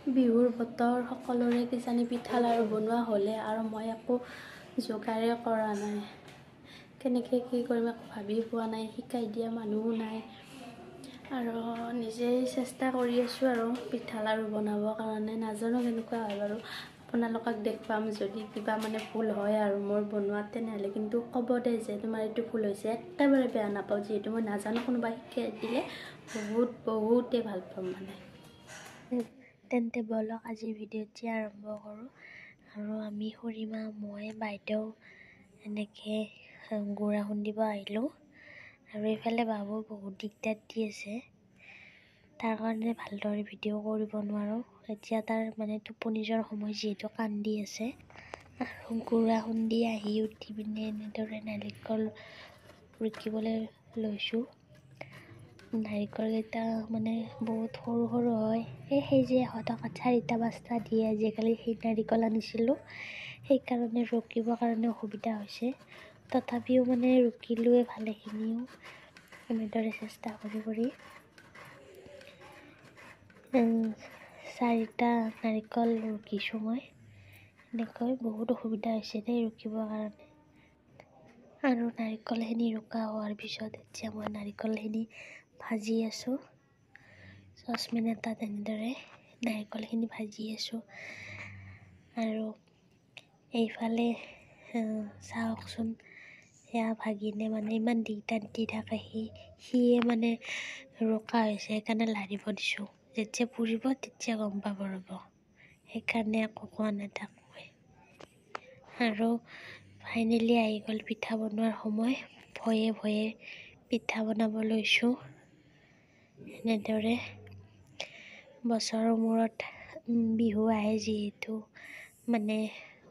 বিহুৰ বতৰ সকলোৰে কিজানি পিঠা লাড়ু বনোৱা হ'লে আৰু মই একো যোগাৰে কৰা নাই। কেনেকৈ কি কৰিম একো ভাবি পোৱা নাই, শিকাই দিয়া মানুহো নাই আৰু নিজেই চেষ্টা কৰি আছোঁ আৰু পিঠা লাড়ু বনাবৰ কাৰণে। নাজানো কেনেকুৱা হয় বাৰু, আপোনালোকক দেখুৱাম। যদি কিবা মানে ভুল হয় আৰু মোৰ বনোৱাত, তেনেহ'লে কিন্তু ক'ব দে যে তোমাৰ এইটো ভুল হৈছে। একেবাৰে বেয়া নাপাওঁ, যিহেতু মই নাজানো, কোনোবাই শিকাই দিলে বহুত বহুতেই ভাল পাম মানে। তেন্তে ব'লক আজিৰ ভিডিঅ'টি আৰম্ভ কৰোঁ। আৰু আমি খুৰীমা, মই, বাইদেউ এনেকৈ গুড়া খুন্দিব আহিলোঁ। আৰু এইফালে বাবু বহুত দিগদাৰ দি আছে, তাৰ কাৰণে ভালদৰে ভিডিঅ' কৰিব নোৱাৰোঁ। এতিয়া তাৰ মানে টোপনি যোৱাৰ সময়, যিহেতু কান্দি আছে। আৰু গুড়া খুন্দি আহি উঠি পিনে এনেদৰে নাৰিকল ৰুকিবলৈ লৈছোঁ। নাৰিকলকেইটা মানে বহুত সৰু সৰু হয়। এই সেই যে 100 টকাত 4টা 5টা দিয়ে আজিকালি, সেই নাৰিকল আনিছিলোঁ, সেইকাৰণে ৰুকিবৰ কাৰণে অসুবিধা হৈছে। তথাপিও মানে ৰুকিলোৱে ভালেখিনিও এনেদৰে চেষ্টা কৰি কৰি। 4টা নাৰিকল ৰুকিছোঁ মই এনেকৈ। বহুত অসুবিধা হৈছে দেই ৰুকিবৰ কাৰণে। আৰু নাৰিকলখিনি ৰুকা হোৱাৰ পিছত এতিয়া মই নাৰিকলখিনি ভাজি আছোঁ। চচপেন এটাত এনেদৰে নাৰিকলখিনি ভাজি আছোঁ। আৰু এইফালে চাওকচোন, সেয়া ভাগিনে মানে ইমান দিগদাৰ দি থাকে। সিয়ে মানে ৰোকা হৈছে, সেইকাৰণে লাৰিব দিছোঁ। যেতিয়া পুৰিব তেতিয়া গম পাব ৰ'ব, সেইকাৰণে একো কোৱা নাই তাক মই। আৰু ফাইনেলি আহি গ'ল পিঠা বনোৱাৰ সময়। ভয়ে ভয়ে পিঠা বনাব লৈছোঁ এনেদৰে। বছৰৰ মূৰত বিহু আহে যিহেতু, মানে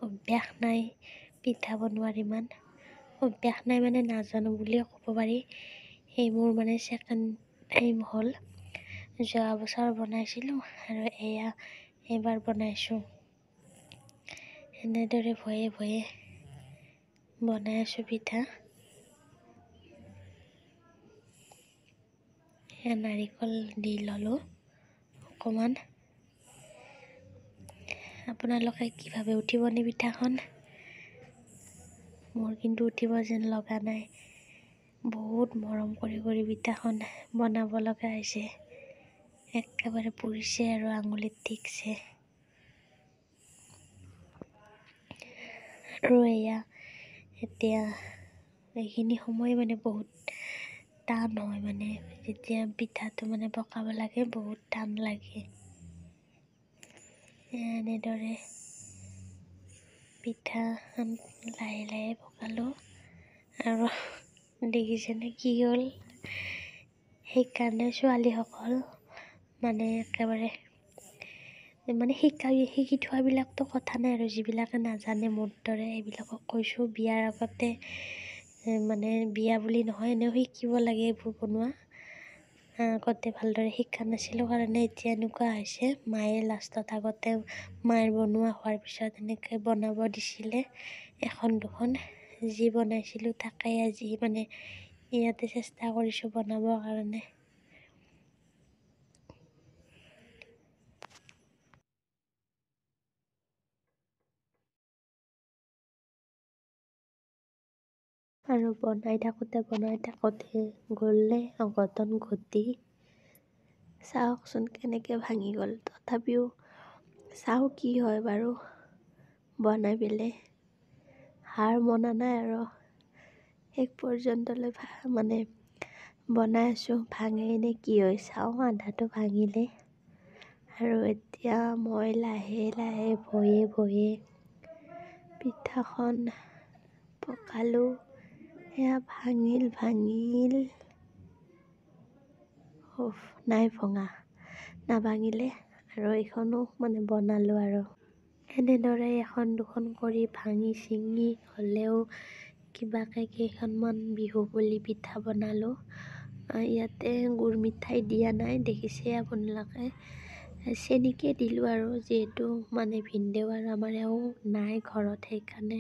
অভ্যাস নাই পিঠা বনোৱাৰ, ইমান অভ্যাস নাই মানে নাজানো বুলিয়ে ক'ব পাৰি। এই মোৰ মানে ছেকেণ্ড টাইম হ'ল, যোৱা বছৰ বনাইছিলোঁ আৰু এয়া এইবাৰ বনাইছোঁ। এনেদৰে ভয়ে ভয়ে বনাই আছোঁ পিঠা। এয়া নাৰিকল দি ল'লোঁ অকণমান। আপোনালোকে কি ভাবে, উঠিবনে পিঠাখন? মোৰ কিন্তু উঠিব যেন লগা নাই। বহুত মৰম কৰি কৰি পিঠাখন বনাব লগা হৈছে, একেবাৰে পুৰিছে আৰু আঙুলিত ঠিকছে। আৰু এয়া এতিয়া এইখিনি সময় মানে বহুত টান হয়, মানে যেতিয়া পিঠাটো মানে পকাব লাগে বহুত টান লাগে। এনেদৰে পিঠাখন লাহে লাহে পকালোঁ। আৰু দেখিছেনে কি হ'ল? সেইকাৰণে ছোৱালীসকল মানে একেবাৰে মানে শিকি থোৱাবিলাকতো কথা নাই, আৰু যিবিলাকে নাজানে মোৰ দৰে সেইবিলাকক কৈছোঁ, বিয়াৰ আগতে মানে বিয়া বুলি নহয়, এনেও শিকিব লাগে এইবোৰ বনোৱা। আগতে ভালদৰে শিকা নাছিলোঁ কাৰণে এতিয়া এনেকুৱা হৈছে। মায়ে লাষ্টত আগতে মায়ে বনোৱা হোৱাৰ পিছত এনেকৈ বনাব দিছিলে এখন দুখন, যি বনাইছিলোঁ তাকেই আজি মানে ইয়াতে চেষ্টা কৰিছোঁ বনাবৰ কাৰণে। আৰু বনাই থাকোঁতে বনাই থাকোঁতে গ'লে অঘটন ঘটি, চাওকচোন কেনেকৈ ভাঙি গ'ল। তথাপিও চাওঁ কি হয় বাৰু, বনাই পেলাই হাৰ মনা নাই আৰু শেষ পৰ্যন্তলৈ মানে বনাই আছোঁ। ভাঙে নে কি হয় চাওঁ, আধাটো ভাঙিলে। আৰু এতিয়া মই লাহে লাহে ভয়ে ভয়ে পিঠাখন পকালোঁ। এয়া ভাঙিল ভাঙিল, উফ নাই ভঙা, নাভাঙিলে। আৰু এইখনো মানে বনালোঁ আৰু এনেদৰে এখন দুখন কৰি ভাঙি চিঙি হ'লেও কিবাকৈ কেইখনমান বিহু বুলি পিঠা বনালোঁ। ইয়াতে গুৰ মিঠাই দিয়া নাই, দেখিছে আপোনালোকে, চেনিকে দিলোঁ আৰু যিহেতু মানে ভিনদেউ আৰু আমাৰ এওঁ নাই ঘৰত, সেইকাৰণে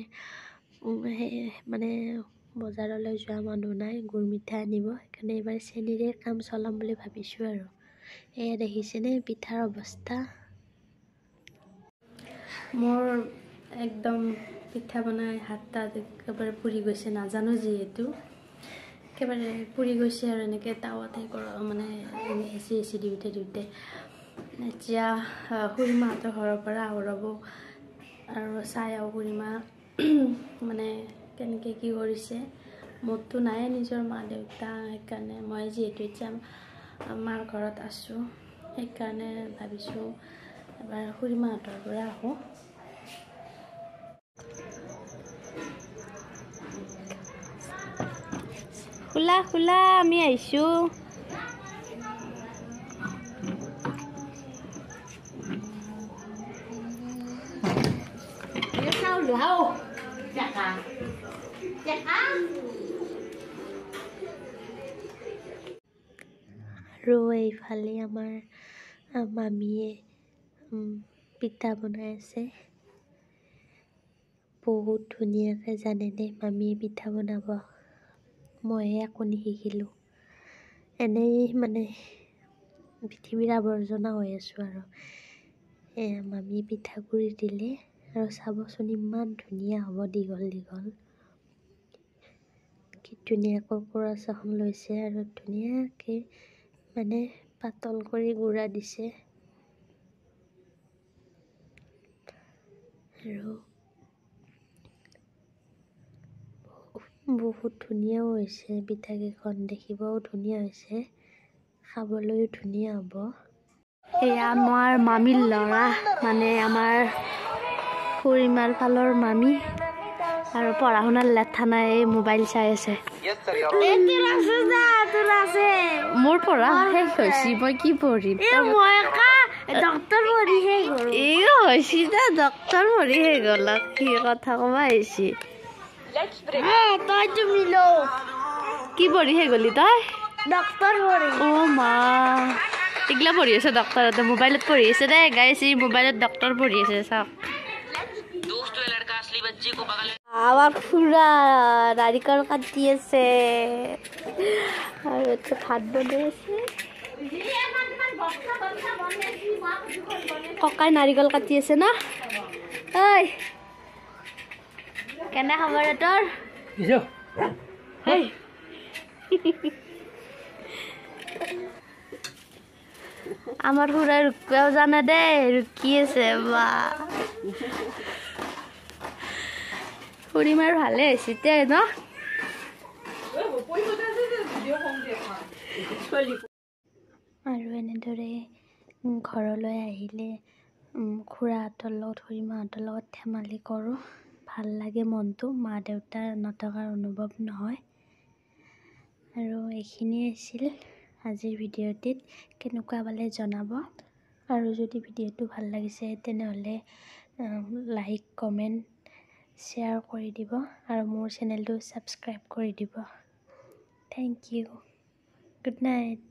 সেই মানে বজাৰলৈ যোৱা মানুহ নাই গুৰ মিঠাই আনিব, সেইকাৰণে এইবাৰ চেনিৰে কাম চলাম বুলি ভাবিছোঁ আৰু। এয়া দেখিছেনে পিঠাৰ অৱস্থা। মোৰ একদম পিঠা বনাই হাত তাত একেবাৰে পুৰি গৈছে, নাজানো যিহেতু একেবাৰে পুৰি গৈছে। আৰু এনেকৈ তাৱাতে মানে হেঁচি হেঁচি দিওঁতে দিওঁতে। এতিয়া খুৰীমাহঁতৰ ঘৰৰ পৰা আহোঁ ৰ'ব আৰু চাই আহোঁ খুৰীমা মানে কেনেকৈ কি কৰিছে। মোৰতো নাই নিজৰ মা দেউতা, সেইকাৰণে মই যিহেতু এতিয়া মাৰ ঘৰত আছোঁ, সেইকাৰণে ভাবিছোঁ এবাৰ খুৰীমাহঁতৰ পৰা আহোঁ। খোলা খোলা, আমি আহিছোঁ। আৰু এইফালে আমাৰ মামীয়ে পিঠা বনাই আছে। বহুত ধুনীয়াকৈ জানে দেই মামীয়ে পিঠা বনাব, মইহে একো নিশিকিলোঁ। এনেই মানে পৃথিৱীৰ আৱৰ্জনা হৈ আছোঁ আৰু। এয়া মামীয়ে পিঠাগুড়ি দিলে আৰু চাবচোন ইমান ধুনীয়া হ'ব, দীঘল দীঘল কি ধুনীয়াকৈ কৰাচ এখন লৈছে আৰু ধুনীয়াকৈ মানে পাতল কৰি গুড়া দিছে। আৰু বহুত ধুনীয়াও হৈছে পিঠাকেইখন, দেখিবও ধুনীয়া হৈছে, খাবলৈও ধুনীয়া হ'ব। এয়া আমাৰ মামীৰ ল'ৰা, মানে আমাৰ খুৰীমাৰ ফালৰ মামী। আৰু পঢ়া শুনাৰ লেঠা নাই, এই মোবাইল চাই আছে। মোৰ পঢ়া শেষ হৈছে, মই কি পঢ়িম? এই হৈছে দে, ডক্তৰ পঢ়ি শেষ হ'ল। কি কথা ক'ব আহিছি? কি পঢ়ি শেষ হ'লি তই? অ' মা, এইগিলা পঢ়ি আছে ডক্তৰতে, মোবাইলত পঢ়ি আছে দেই গাইছ, ই মোবাইলত ডক্তৰ পঢ়ি আছে চাওক। আমাৰ খুৰা নাৰিকল কাটি আছে আৰু এইটো ভাত বনাই আছে। ককাই নাৰিকল কাটি আছে ন? ঐ কেনে খবৰ তোৰ? আমাৰ খুৰাই ৰুকিবও জানে দেই, ৰুকি আছে বা। খুৰীমাৰ ভালে হৈছে তে ন? আৰু এনেদৰে ঘৰলৈ আহিলে খুৰাহঁতৰ লগত খুৰীমাহঁতৰ লগত ধেমালি কৰোঁ, ভাল লাগে মনটো, মা দেউতা নথকাৰ অনুভৱ নহয়। আৰু এইখিনিয়ে আছিল আজিৰ ভিডিঅ'টিত, কেনেকুৱা পালে জনাব। আৰু যদি ভিডিঅ'টো ভাল লাগিছে তেনেহ'লে লাইক কমেণ্ট শ্বেয়াৰ কৰি দিব আৰু মোৰ চেনেলটো ছাবস্ক্ৰাইব কৰি দিব। Thank you, good night.